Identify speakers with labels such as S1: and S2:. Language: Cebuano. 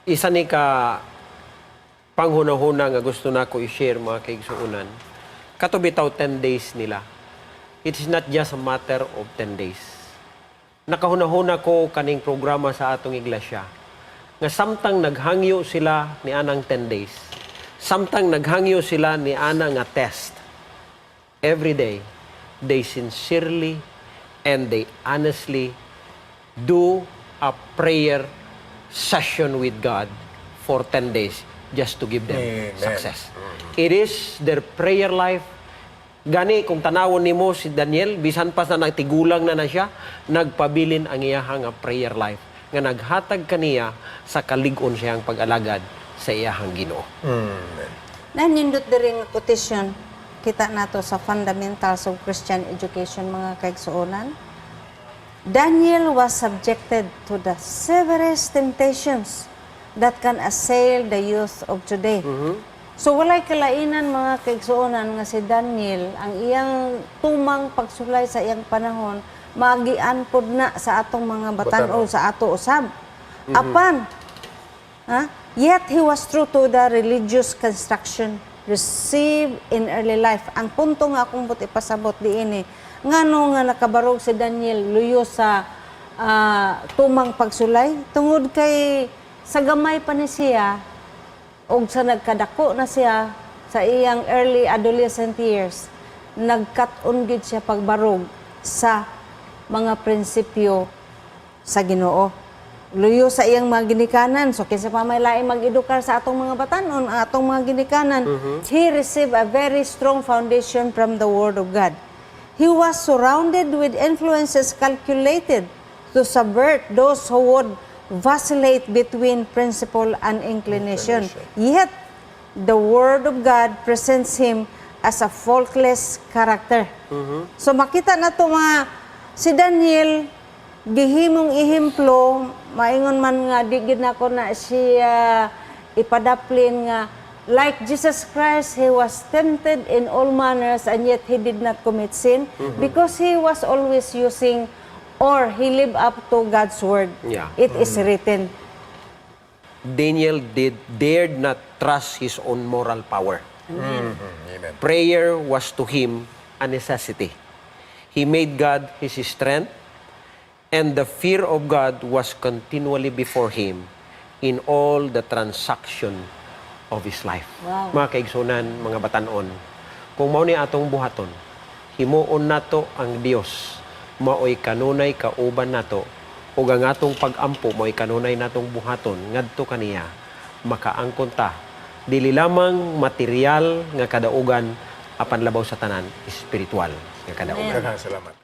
S1: Isa ni ka panghunahuna nga gusto nako i-share, mga kaigsuonan. Kato bitaw 10 days nila. It is not just a matter of 10 days. Nakahunahuna ko kaning programa sa atong iglesia. Nga samtang naghangyo sila ni anang 10 days. Samtang naghangyo sila ni ana nga test. Every day, they sincerely and they honestly do a prayer session with God for 10 days just to give them
S2: Amen.
S1: Success. It is their prayer life. Gani, kung tanawon nimo si Daniel, bisan pa sa nagtigulang na na siya, nagpabilin ang iyahang nga prayer life nga naghatag kaniya sa kalig-on siyang pag-alagad sa iyahang Ginoo.
S3: Nanindot diri nga quotation kita nato sa Fundamentals of Christian Education, mga kaigsuonan. Daniel was subjected to the severest temptations that can assail the youth of today. So walay kalainan, mga kaigsuonan, nga si Daniel, ang iyang tumang pagsulay sa iyang panahon, maagian pod na sa atong mga batan-on, sa ato usab. Apan, ha? Yet he was true to the religious instruction received in early life. Ang punto nga akong buot ipasabot diini, ngano nga nakabarog si Daniel luyo sa tumang pagsulay? Tungod kay sa gamay pa ni siya og sa nagkadako na siya sa iyang early adolescent years, nagkat-on gid siya pagbarog sa mga prinsipyo sa Ginoo. Luyo sa iyang mga ginikanan. So kinsa pa may laing mag-edukar sa atong mga batanon, ang atong mga ginikanan. He received a very strong foundation from the Word of God. He was surrounded with influences calculated to subvert those who would vacillate between principle and inclination. Yet, the Word of God presents him as a faultless character. So makita na to mga si Daniel gihimong ehemplo, maingon man nga di gid nako na siya ipadaplin nga like Jesus Christ, he was tempted in all manners and yet he did not commit sin because he was always using or he lived up to God's word. It is written.
S1: Daniel did dared not trust his own moral power.
S2: Amen.
S1: Prayer was to him a necessity. He made God his strength, and the fear of God was continually before him in all the transaction of his life. Mga kaigsunan, mga batanon, kung mao ni atong buhaton, himuon nato ang Dios, maoy kanunay kauban nato, ug ang atong pag-ampo maoy kanunay natong buhaton ngadto kaniya, makaangkon ta dili lamang material nga kadaugan apan labaw sa tanan, espiritual nga kadaugan.
S2: Daghang salamat.